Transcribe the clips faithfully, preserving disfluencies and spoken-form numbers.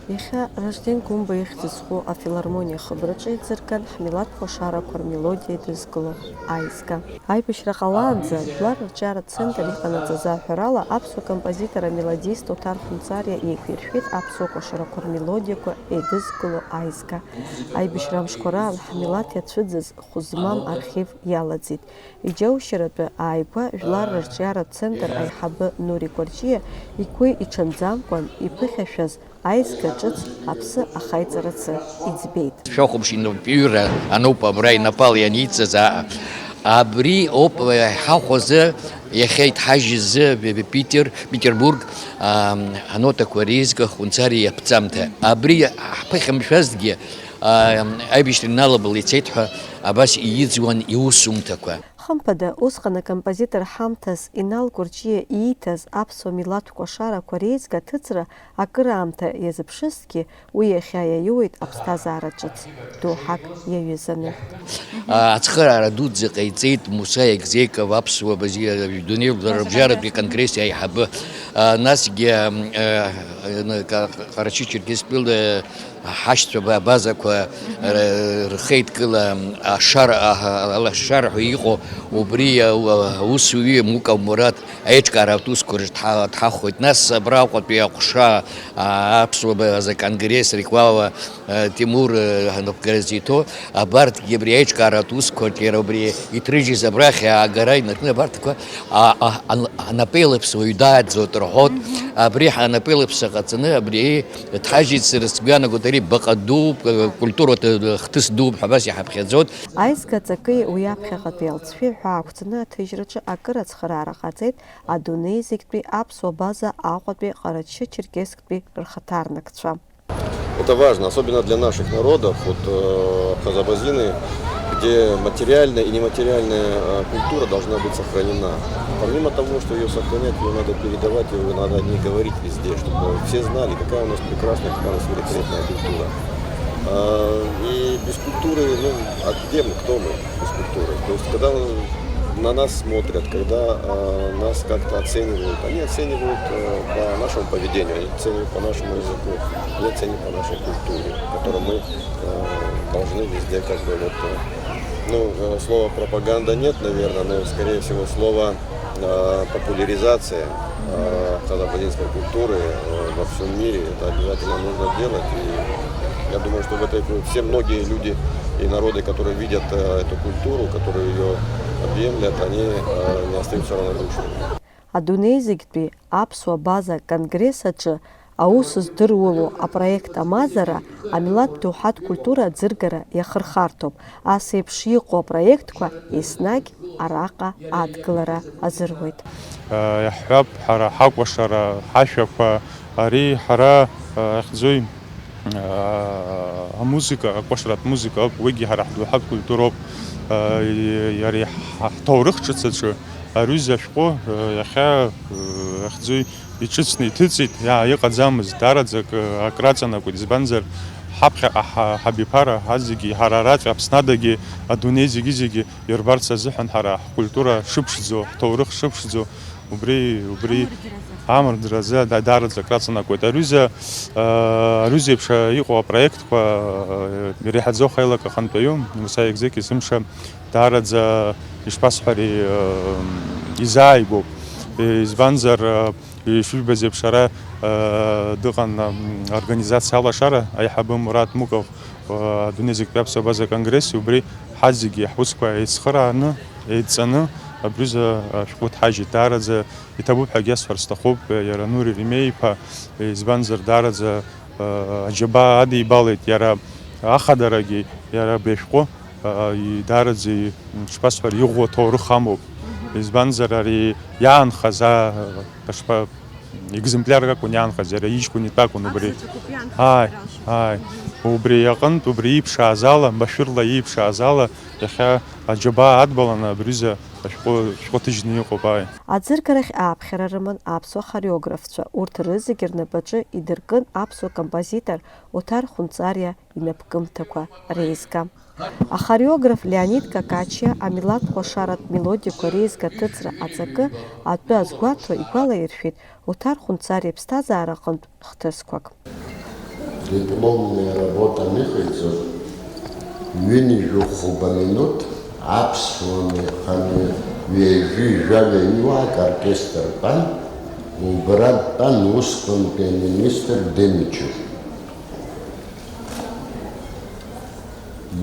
Иахьа Ражден Гәымба ихьӡ зху афилармониа ахыбраҿы еизырган ҳмилаҭ кәашарақәа рмелодиа еидызкыло аизга. Аибашьра ҟалаанӡа жәлар рырҿиаратә центр иҟанаҵаз аҳәарала, аԥсуа композитор амелодист Оҭар Хәынҵариа еиқәиршәеит аԥсуа кәашарақәа рмелодиақәа еидызкыло аизга. Аибашьра амшқәа раан ҳмилаҭ иацәыӡыз хәы змам архив иалаӡит. Иџьоушьаратәы ааигәа жәлар рырҿиаратә центр аиҳабы Нури Кәарҷиа игәы иҽанӡамкәан иԥыхьашәаз аизга ҿыц аԥсы ахаиҵарацы иӡбеит. Шәохәаԥш инапҩыра ануп абра инапала ианиҵаз, а-, абри ауп иҳахәазы, иахьа иҭҳажьыз Питер, Петербург, а, анотақәа реизга Хәынҵариа иаԥҵамҭа. Абри ҳԥыхьамшәазҭгьы, а, аибашьра иналабала ицеит ҳәа абас ииӡуан иусумҭақәа. Хымԥада, усҟан акомпозитор ҳамҭас Инал Кәарҷиа ииҭаз аԥсуа милаҭ кәашарақәа реизга аҭыҵра акыраамҭа иазыԥшызҭгьы, уи иахьа иаиуеит аԥсҭазаара ҿыц доуҳак иаҩызаны. Ацхыраара дуӡӡа ҟаиҵеит Муса Егзеков, аԥсуа базиа, жәдунеи жәларыбжьаратәи конгресс аиҳабы, а, насгьы, ам, а, а, Ка-, Ка-, Ҟарачы-Черкеситәыла ҳашьцәа ба-, абазақәа р-, рхеидкыла ашара, а-, алашара ҳәа иҟоу убри, а, у-, аусуҩы Муков Мураҭ аиҿкааратә усқәа рҿы дҳа-, дҳахәоит. Нас абра Аҟәатәи аҟәша, а, аԥсуа база конгресс Реквава, а, Тимур, а, анапхгара зиҭо, абарҭгьы абри аиҿкааратә усқәа рҿы иара убри иҭрыжьыз абрахь аагара инаркны абарҭқәа, а, а, ан-, анапеилаԥса уаҩ дааӡоит рҳәоит. Абри ҳанапеилаԥса ҟаҵаны абри дҳажьит, сара сгәы иаанагоит, ари баҟа дууп, культуратә хҭыс дууп ҳәа абас иҳаԥхьаӡоит. Аизга аҵаки уи аԥхьаҟатәи алҵшәеи ҳәа ақәҵаны аҭыжьраҿы акыр ацхыраара ҟаҵеит адунеи зегьтәи аԥсуа база Аҟәатәи Ҟарачы-Черкесктәи рхаҭарнакцәа. Это важно, особенно для наших народов, вот, э, абхазо-абазины, где материальная и нематериальная, э, культура должна быть сохранена. Помимо того, что её сохранять, её надо передавать, её надо о ней говорить везде, чтобы все знали, какая у нас прекрасная, какая у нас великолепная культура. А, и без культуры, ну, а где мы, кто мы без культуры? То есть, когда на нас смотрят, когда, а, нас как-то оценивают, они оценивают, э, по нашему поведению, они оценивают по нашему языку, они оценивают по нашей культуре, которую мы, э, должны везде как бы вот, э, ну, э, слова пропаганда нет, наверное, но, скорее всего, слово, э, популяризация, э, абхазо-абазинской культуры, э, во всём мире. Это обязательно нужно делать. И я думаю, что в этой, все многие люди и народы, которые видят, э, эту культуру, которые её объемлят, они, э, не остаются равнодушными. Адунеи зегьтәи аԥсуа база конгресс аҿы аус здыруало апроект амазара амилаҭ доуҳатә культура аӡыргара иахырхарҭоуп. Ас еиԥш иҟоу апроектқәа еснагь араҟа адгылара азыруеит. Иаҳҳәап, ҳара ҳакәашара, ҳашәақәа, ари ҳара, ахьӡуи, амузыка, акәашаратә музыка ауп, уигьы ҳара ҳдоуҳатә культуроуп, иара ҳ-, ҳҭоурых ҿыц аҿы аҩыза ашәҟәы, иахьа, ахьӡуи, иҿыцны иҭыҵит, иа-, иҟаӡамызт, даараӡа акы, акраҵанакуеит, избанзар, ҳаԥхьаҟа ҳа-, ҳабиԥара, ҳазегьы, ҳара араҵәа, Аԥсны адагьы, адунеи зегьы-зегьы ирбарц азыҳәан ҳара ҳкультура шыԥшӡоу, ҳҭоурых шыԥшӡоу, убри, убри амардразы, амардразы да-, даараӡа акраҵанакуеит. Аҩыза, а, аҩыза еиԥш, а, иҟоу апроектқәа, а, иреиҳаӡоу ҳаилак ахантәаҩы, Муса Егзеки сымша даараӡа, ишԥасҳәари, а, изааигәоуп. Избанзар, а, Ишыжәбаз еиԥш, ара, э, дыҟан, м, организациа алашара, аиҳабы Мураҭ Муков, э, адунеи зегьтәи аԥсуа база конгресси убри ҳазегьы ҳусқәа еицхырааны, еидҵаны, абри аҩыза ашәҟәы ҭҳажьит. Даараӡа иҭабуп ҳәагьы иасҳәар сҭахуп, иара Нури Римеи-иԥа, избанзар, даараӡа, э, аџьабаа адибалеит иара ахадарагьы, иара абри ашәҟәы, э, и-, даараӡа, и-, шԥасҳәари, иӷәӷәоу аҭоурых амоуп. Избанзар, ари иаанхаз, а, даҽа екземплиарк акәын иаанхаз, иара иҷкәын итәы акәын убри. Аԥсуа ҿырпытә иаанхаз. Ааи, ара алшоит. Ааи. Мгм. Убри аҟынтә, убри ииԥшааз ала, машәырла ииԥшааз ала, иахьа аџьабаа адбаланы абри аҩыза ашәҟәы, шәҟәы ҭыжьны иҟоуп, ааи. Аӡыргарахь ааԥхьара рыман аԥсуа хореографцәа, урҭ рызегьы рнапаҿы идыркын аԥсуа композитор Оҭар Хәынҵариа инапкымҭақәа реизга. Ахореограф Леонид Какачиа амилаҭ кәашаратә мелодиақәа реизга аҭыҵра аҵакы атәы азгәаҭо игәалаиршәеит Оҭар Хәынҵариа иԥсҭазаара аҟынтә хҭысқәак. Дипломная работа аныҟаиҵо, ҩынҩажәи хәба минуҭ аԥсуа механи ҩажәи жәаҩа иуаак оркестр тәан, убра дтәан усҟантәи аминистр Демичев.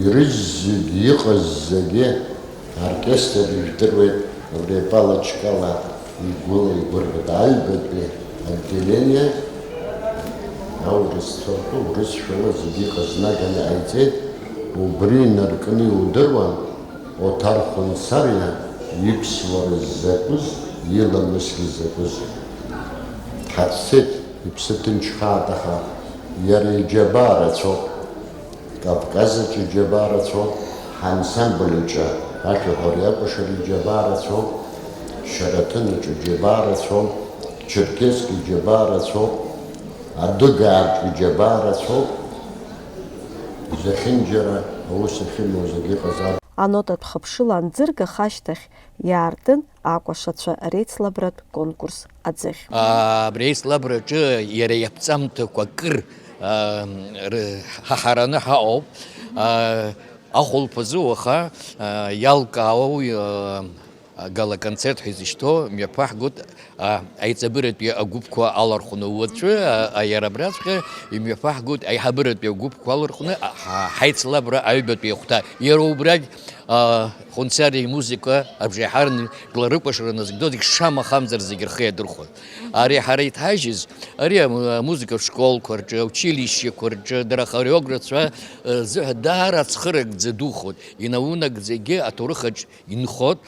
Ирызегь, иҟаз зегьы оркестр ижәдыруеит, абри апалочкала игәыла игәырӷьоит аҩбатәи отделение, аурысцәа ртәы урысшәала зегьы иҟаз наганы ҟаиҵеит, убри инаркны иудыруан Оҭар Хәынцариа иԥсуара закәыз, иламысгьы закәыз. Дҳацәцеит, иԥсы ҭынчхааит, аха иара иџьабаа рацәоуп. Кавказ аҿы иџьабаа рацәоуп, ҳансамбль аҿы ашәаҳәареи акәашареи иџьабаа рацәоуп, Шьараҭын аҿы иџьабаа рацәоуп, Черкесск иџьабаа рацәоуп, Адыгаа рҿы иџьабаа рацәоуп, зехьынџьара аус ахьымоу зегьы ыҟазаап. Анотатә хыԥшыла анӡыргах ашьҭахь иаартын акәашацәа реицлабратә конкурс аӡыхь. Абри аицлабраҿы иара иаԥҵамҭақәа акыр, аа, ры-, ҳаҳараны ҳаҟоуп. Аа, ахәылԥазы уаха, аа, иалкаауа уи, аа, гала-концерт ҳәа изышьҭоу мҩаԥаҳгоит, аа, аиҵбыратәи агәыԥқәа алархәны. Уаҵәы, аа, иара абраҵәҟьа имҩаԥаҳгоит аиҳабыратәи агәыԥқәа алархәны, а, ҳа-, ҳаицлабра аҩбатәи ахәҭа. Иара убрагь, аа, Хәынцариа имузыка абжеиҳарак ларыкәашара назыгӡо зегь шамахамзар зегь рхы иадырхәон. Ари ҳара иҭҳажьыз, ари ам-, амузыкатә школқәа рҿы, аучилищеқәа рҿы дара ахореографцәа, э, рзыҳәа даара ацхыраагӡа духоит. Инаунагӡагьы аҭоурых аҿы инхоит.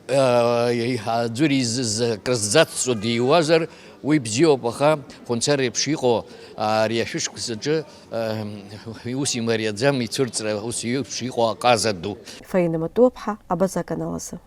Э, аӡәыр изы-, зы-, акрызӡаццо диуазар, уи бзиоуп, аха Хәынцариа еиԥш иҟоу ари ашәышықәсаҿы, э, ус имариаӡам ицәырҵра, ус еиԥш иҟоу аҟаза ду. Фаина Матуаԥҳа, Абаза аканалазы.